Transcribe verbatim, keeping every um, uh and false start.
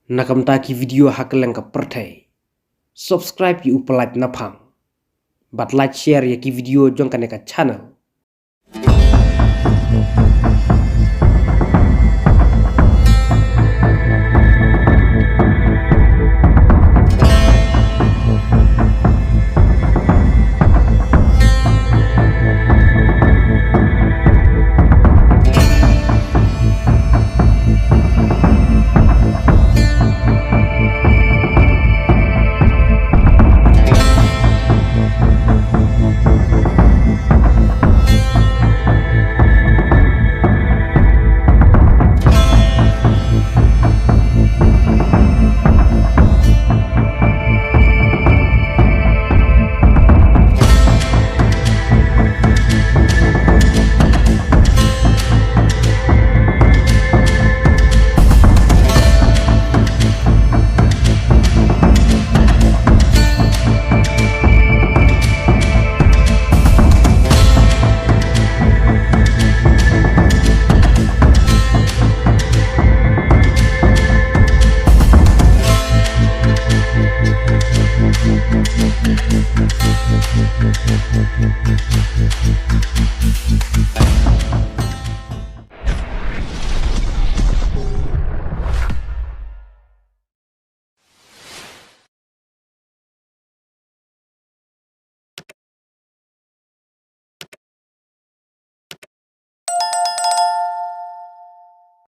Na ka bynta ki video ha kylleng ka pyrthei, subscribe ïa u Pyllait Naphang bad like share ïa ki video jong kane ka channel.